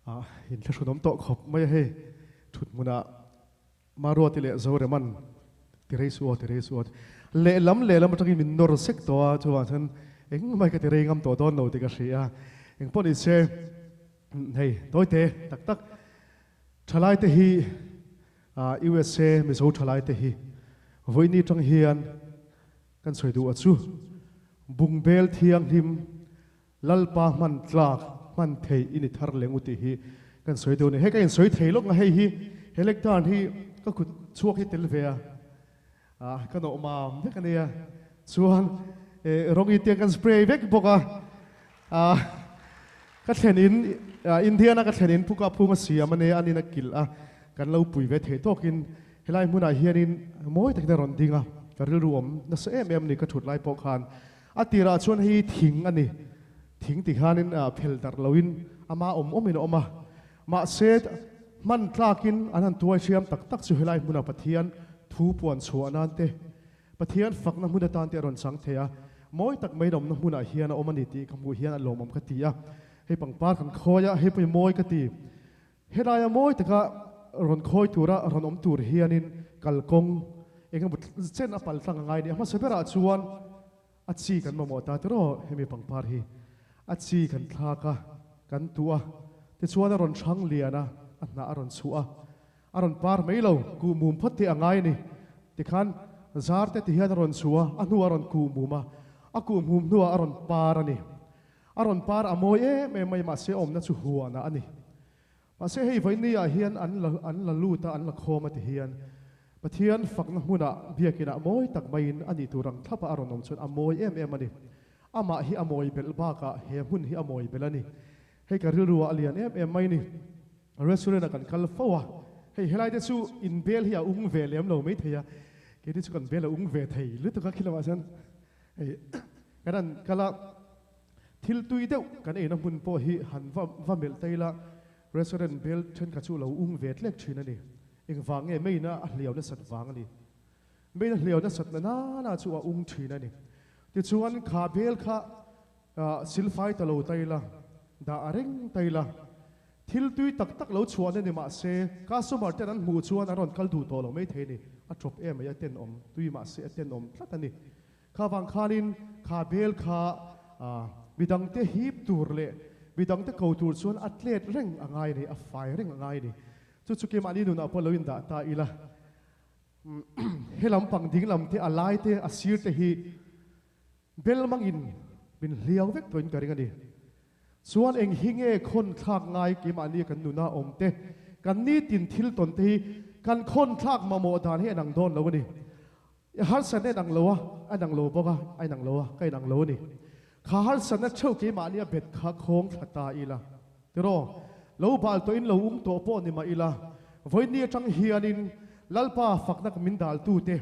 Ah inthlahrunawm tawh khawp mai a hei thut hmunah Maruati leh Zoreman ti rei suh aw ti rei suh aw lehlam lehlam atangin min nawr sek tawh a chuvang chuan engmah hi ka ti rei ngam tawh dawn lo tih ka hria a engpawh ni se hei tawite tak tak thalai te hi USA Mizo thalai te hi vawiini atang hian kan sawi duh a chu bungbel thianghlim Lalpa hman tlak, hman thei i ni thar leng u tih hi kan sawi deuh a ni. Hei ka insawi thei lawk nga hei hi he lectern hi ka kut chhuak hi tel ve a, ah ka nawh mam vek a nia. Chuan eh rawng i tiang kan spray vek bawk a, ah ka thlen in Indiana ka thlen in puka phung a siam a nia, a nin a kilh a, kan lo pui ve thei tawkin helai hmunah hianin mawi takin a rawn ding a, ka rilru awm nasa em em a ni ka thut lai pawh khan. A tirah chuan hei thing a ni. Thing ti khanin phel darh loin ama awm awmin a awm a. Mahse, hman tlakin an han tuai hriam tak tak chu helai hmuna Pathian thu puan chhuah nan te, Pathian fakna hmun atan te a rawn chang thei a. Mawi tak mai awmna hmunah hian a awm a ni tih ka hmuh hian a lawmawm ka ti a. Hei pangpar kan khawi a, hei pawh hi mawi ka ti. Helaia mawi taka rawn khawi tura rawn awm tur hianin kalkawng eng emaw chen a pal tlang a ngai a ni. A hmasa berah chuan a chi kan mamawh ta tiraw hemi pangpar hi. A chi kan thlak a, kan tuh a, tichuan a rawn hrang lian a, a hnah a rawn chhuah a, a rawn par mai lo, kuh mum phawt te a ngai a ni. Tikhan zar te ti hian a rawn chhuah a, a hnuah a rawn kuh mum a, a kuh mum hnuah a rawn par a ni. A rawn par a mawi em em mai mahse awmna chu huanah a ni. Mahse hei vawiini ah hian an la an la lut a an la khawm a ti hian Pathian fakna hmunah biakinah mawi tak maiin a nih tur ang thlapa a rawn awm chuan a mawi em em a ni. Amah hi a mawi belh bakah he hmun hi a mawi belh a ni. Hei ka rilru ah a lian em em mai ni. Restaurant ah kan kal fo a, hei helai te chu in bel hi a ung ve lem lo maithei a, keini chu kan bel a ung ve thei lutuk a khilamah chuan hei kan han kal a. Thil tui deuh kan eina hmun pawh hi han va va melh ta ila, restaurant bel thenkhat chu lo ung ve tlek thin a ni. Engvang nge main a hliau nasat vang a ni. Main a hliau nasat na nana chu a ung thin a ni. Tichuan kha bel kha silfai ta lo ta ila, dah a reng ta ila, thil tui tak tak lo chhuahna ni mah se, customer ten an hmuh chuan an rawn kal duh tawh lo maithei a ni. A tawp em mai, a tenawm tui mah se a tenawm tlat a ni. Kha vang khanin kha bel kha midangte hip tur leh midangte ko tur chuan a tlet reng a ngai a ni, a fai reng a ngai a ni. Chu chu keimahni nunah pawh lo indah ta ila, he lampang ding lam te, a lai te, a sir te hi bel mangin min hliau vek tawhin ka ring a ni. Chuan eng hi nge khawn thlak ngai keimahni kan nuna awm te, kan nitin thil tawn te hi kan khawn thlak mamawh dan hi a nang dawn lo a ni. I harsatna in ang lo a, a inang lo bawk a, a inang lo a, ka inang lo a ni. Kha harsatna theuh keimahni a bet kha khawng thla ta ila. Tiraw? Lo bal tawhin lo um tawh pawh ni mah ila, vawiinni atang hianin Lalpa fakna min daltute,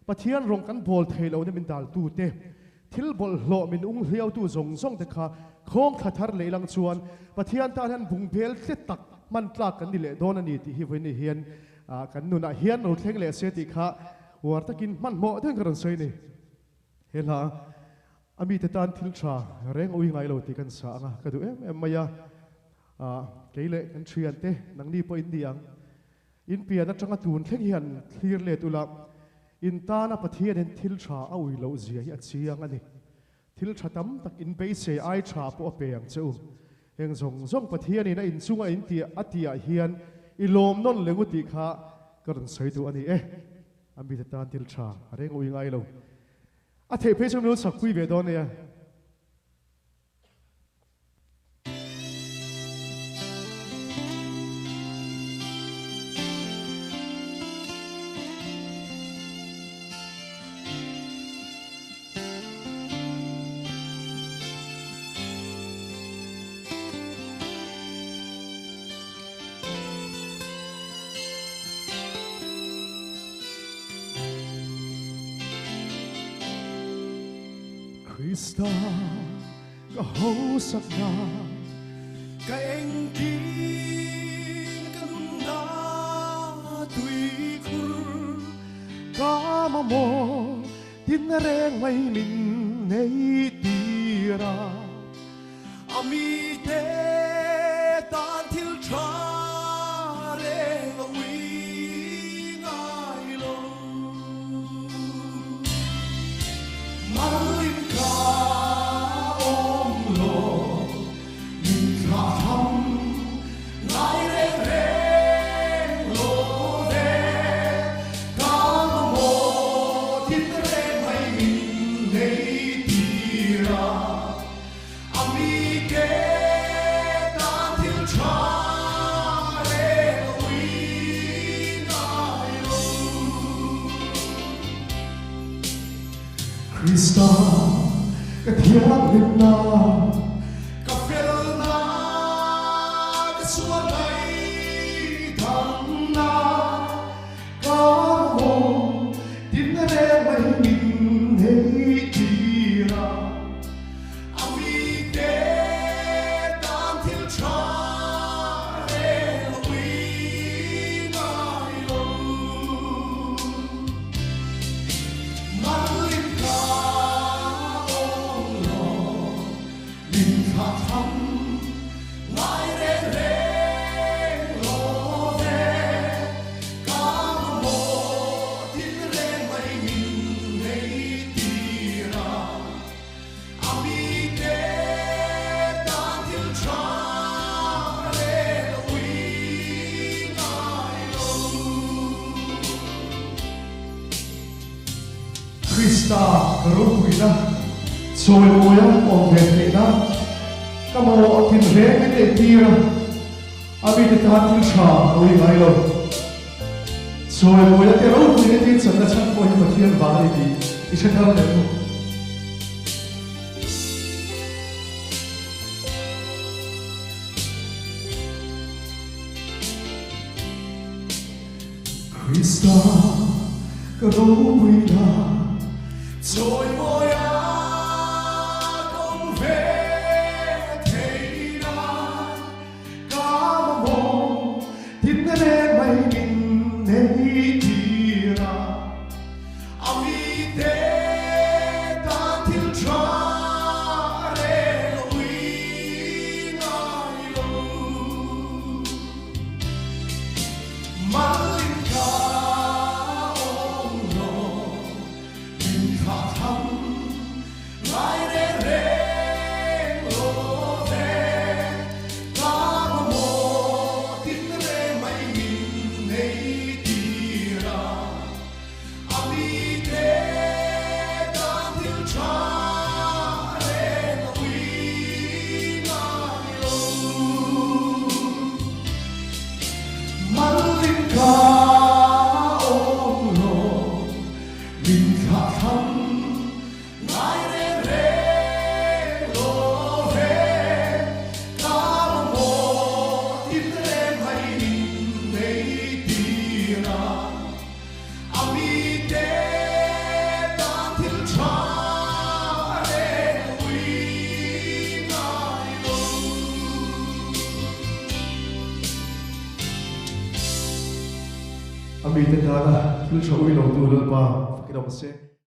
Pathian rawng kan bawl thei lohna min daltute, thil bawlhhlawh min ung hliautu zawng zawng te kha khawng thla thar leh ilang chuan Pathian tan hian bungbel tle tak hman tlak kan ni leh dawn a ni tih hi vawiinni hian kan nunah hian lo thleng leh se tih kha Uar takin hmanhmawh deuhin ka rawn sawi a ni. He hla a mite tan thil tha reng ui ngai lo tih kan sa ang a, ka duh em em mai a. Kei leh kan thiante nangni pawh in ni ang. In pian atanga tun thleng hian thlir let ula, in tana Pathianin thil tha a ui loh zia hi a chiang a ni. Thil tha tam tak in beisei ai tha pawh a pe ang che u. Heng zawng zawng Pathianin a inchunga in tih a tihah hian i lawm nawn leh ngu tih kha ka rawn sawi duh a ni e. A mite tan thil tha a reng ui ngai lo. A theih phei chu min lo chakpui ve dawn nia. Krista ka hausakna ka engkim ka nunna tuikhur ka mamawh tin reng mai min nei tir a, a mite tan thil tha. Krista ka thianghlimna, ka felna, ka sual ngaihdamna, ka mamawh tinna reng mai min nei tir a. A mite tan thil tha reng ui ngai lo. Malin ka awm lo, min thlah tham ngai reng reng lo ve. Ka mamawh thil reng mai min nei tir a. A mite tan thil tha reng ui ngai lo. Krista ka ropuina chawimawia awm ve theihna ka mamawh tinreng min neih tir a, a mite tan thil tha ka ui ngai lo. Chawimawia te ropuina tin channa chhan pawh hi Pathian vang a ni tih i hre thar leh mu. Krista ka ropuina chawimawia ka awm ve theihna ka mamawh thinna reng mai min nei tir a, a mite tan thil tha reng ui ngai lo. Malin ka awm lo, min thlah tham ngai reng reng lo ve. Ka mamawh tin reng mai min nei tir a, a mite tan thil tha reng a ui ngai lo. Malin ka awm lo, min thlah thlam ngai reng reng lo ve. Ka mamawh tin reng mai min nei tir a, a mite tan thil tha reng ui ngai lo. A mite tana thil tha ui lo tu Lalpa fakin awm se.